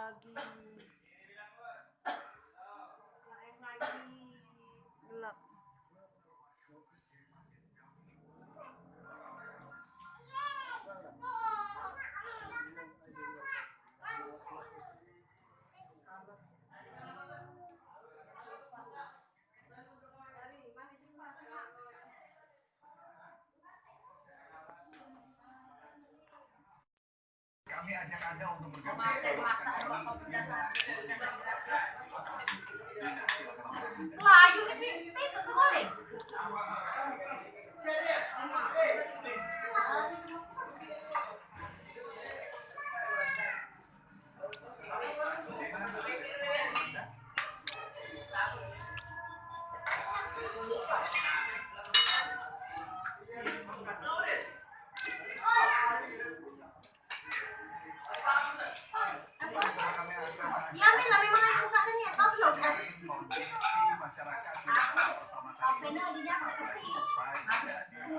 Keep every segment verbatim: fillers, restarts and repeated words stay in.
Lagi. Gelap.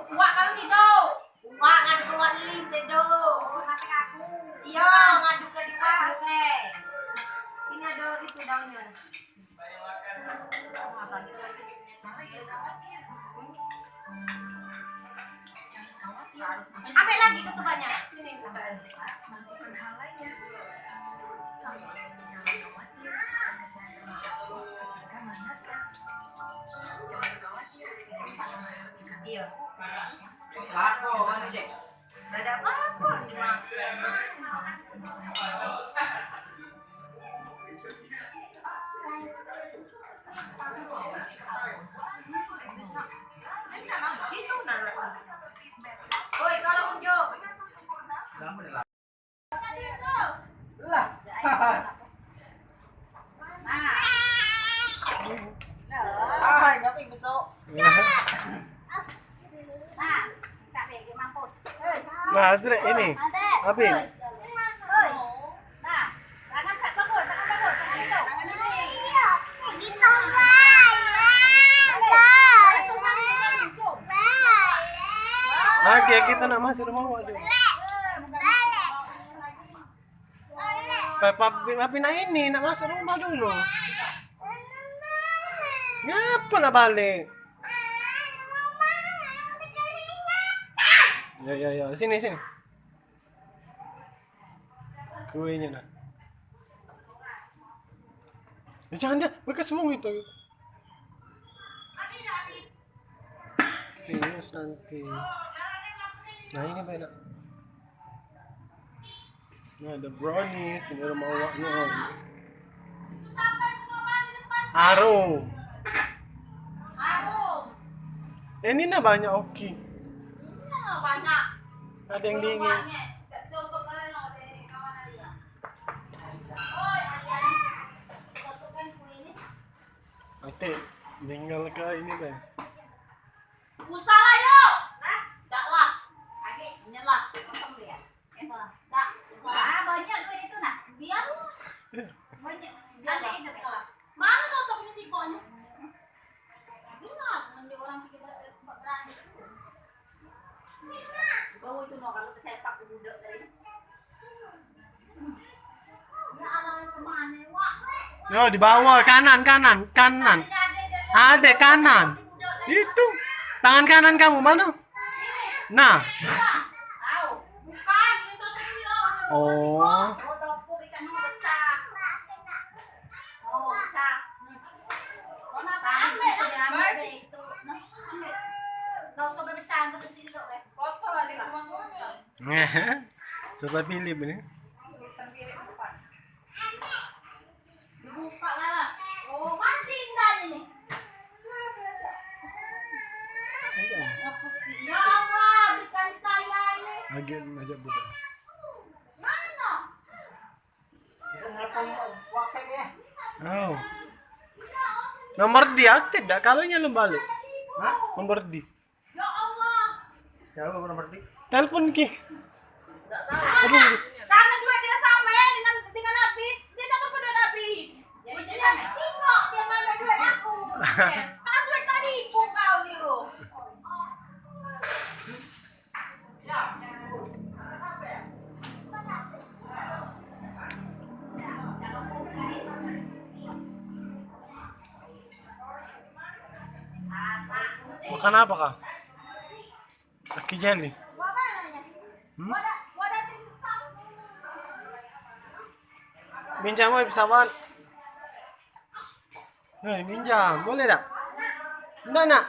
Wak kalau gitu. Wak ngadu ke Wak Lin tu. Iyo, ngadu ke dia. Ini ada itu daunnya. Ambil lagi ketubannya. Sini, sebentar. Iya. Lapo, mana, Cek? Ada apa-apa. Oi, kalau unjuk. Lah. Ah, ngapain besok? Nah, tak begi mampus. Hei. Nah, Azrek ini. Adek. Abin. Hei. Hei. Nah, tangan tak bagus, tangan bagus, tangan itu. Tangan ini. Lagi kita nak masuk rumah awak tu. Balik. Papi, papi nak ini, nak masuk rumah dulu. Ngapa nak balik? Ya, ya, ya. Sini, sini. Kuenya dah. Ya, jangan dia, bekas semua itu. Terus nanti. Nah, ini apa enak? Ini ada brownies, ini rumah awaknya. Harum. Ini nah banyak oki. Ada yang dingin. Nanti tinggal ke ini deh. Usah lah, yo. Hah? Dak lah. Agek. Nyelah. Kosong dia. Eh, dak. Usah lah. Ah, banyak duit itu, nah. Biar lah. Banyak. Biar lah. Mana tuh, tuh, punya sikonya? Bilang, mending orang pikir ber-, berani. Kau itu, no, kalau kesepak ke budak tadi. Yo, di bawah, kanan, kanan, kanan. Ade kanan. Itu. Tangan kanan kamu mana? Nah. Oh. Serta Philip ini. Dibuka lah. Oh, mana tinggal ini? Ya Allah, bukan saya ini. Lagi ngajak budak. Mana? Oh. Nomor dia aktif dak? Kalau nyalon balik. Hah? Nomor di. Ya Allah. Ya, lu nomor di. Telepon ki. Aduh. Karena duit dia sama ya dengan, dengan Abi. Dia nomor kedua Abi. Jadi dia sama. Tengok dia ngambil duit aku. Kalau duit tadi pun kau ni. Makan apa kau? Aki Jeli. Hmm? Minjam oi pesawat. Hei, minjam. Boleh tak? Ndak, nak?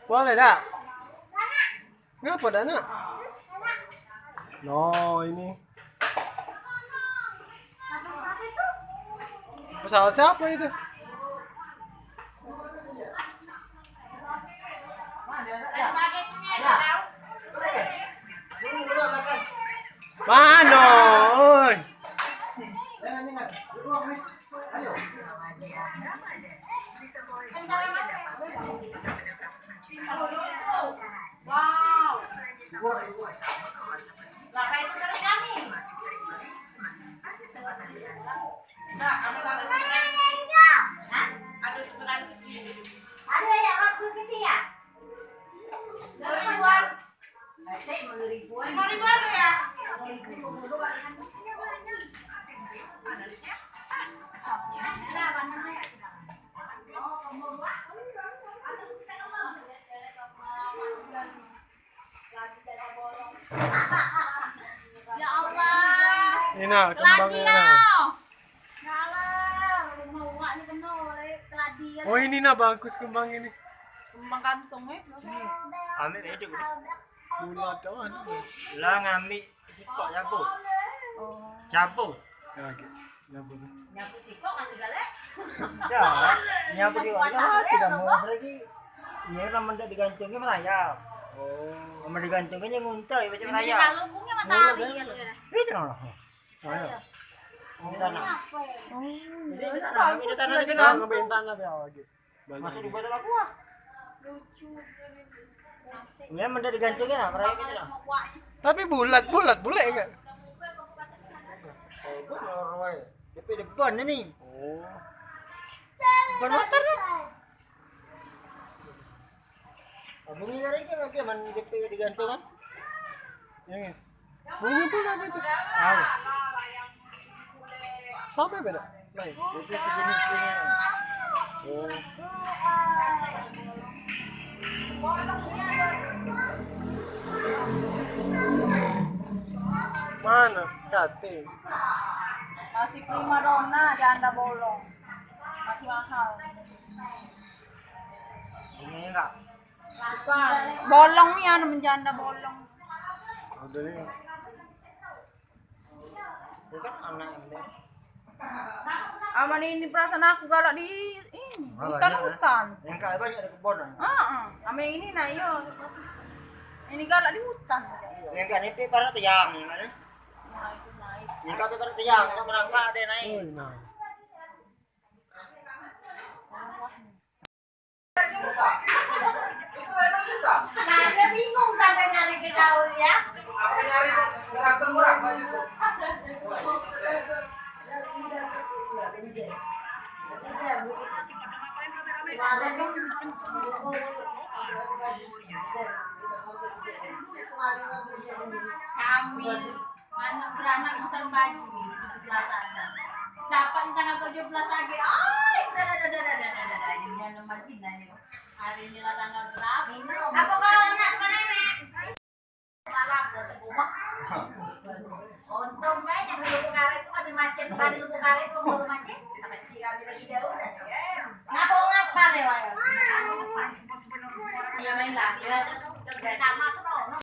Boleh tak? Ngapa dak, nak? No, ini. Pesawat siapa itu? Mano, oi? Wow. Lah, apa itu dari kami? Nah, kamu lari. Hah? Ada tukeran kecil. Ada yang waktu kecil ya? Lima ribuan. Lima ribuan ya? Ya Allah. Ini nah, kembangnya. Keladi nah. Ya Allah, rumah uwak ni penuh oleh keladi ya. Oh, ini nah bagus kembang ini. Kembang kantung, eh. Ambil aja dulu. Bulat tu anu. Lah ngambil sikok cabut. Oh. Cabut. Ya, oke. Nyapu tu. Nyapu sikok kan galak. Ya, nyapu sikok. Lah, tidak mau lagi. Ini lah mendak digantungnya merayap. Oh. Amun digantungnya dia nguntai macam merayap. Kalau bunga matahari kan. Itu nah. Ayo. Ini tanah. Oh, jadi ini tanah, ini tanah lagi. Nah, ngambil tanah dia lagi. Masuk di bawah buah. Lucu. Ini mendak digantungnya nah, merayap itu nah. Tapi bulat, bulat, bulat enggak? Oh, itu loroi. Tapi depan ini. Oh. Depan motor tu. Abang ini lagi kan lagi aman D P digantung kan? Yang ni. Bunyi pula apa itu? Tahu. Sampai beda. Baik. Itu sejenis bunyi. Oh. Mana? Kate. Masih prima donna, janda bolong. Masih mahal. Ini enggak. Bukan. Bolong ni anu menjanda bolong. Ada ni. Bukan anak yang dia. Aman ini perasaan aku galak di ini, hutan, hutan. Yang kak banyak ada kebun. Heeh. Aman ini nah, iyo. Ini galak di hutan. Yang kak nipi parak tiang, yang mana? Nah, itu naik. Yang kak parak tiang, yang merangkak ada naik. Oh, nah. Nah, dia bingung sampai nyari ke daun ya. Kami. Anak beranak masang baju tujuh belas anak. Dapat tanggal tujuh belas lagi. Ai, dah, dah, dah. Ini yang nomor ini, hari ini lah tanggal berapa? Apa kau nak ke mana, Nek? Malam dah ke rumah. Untung bae yang di Lubuk Karet tu kami macet, tadi Lubuk Karet tu baru macet. Kita kecil kami lagi jauh dah, ya. Ngapa ngas balik, wah? Ya, main lah. Ya, dah, dah, dah, dah, masuk, no.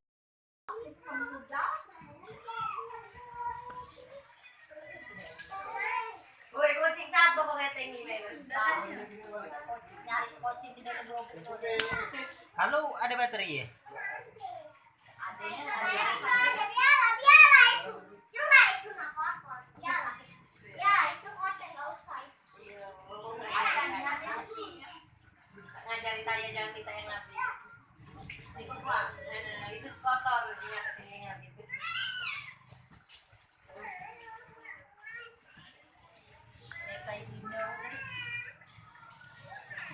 Woi, kucing siapa kau ketengi, men? Nyari kucing di dalam lubuk tu. Kalau ada baterai ya? Ada, ada. Biarlah, biarlah itu. Cuma itu nak apa? Biarlah. Ya, itu kotor, nggak usah. Ngajari saya jangan kita yang nabi. Ikut gua. Nah, itu kotor, dia katanya gitu. Mereka ini.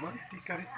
Mati karis.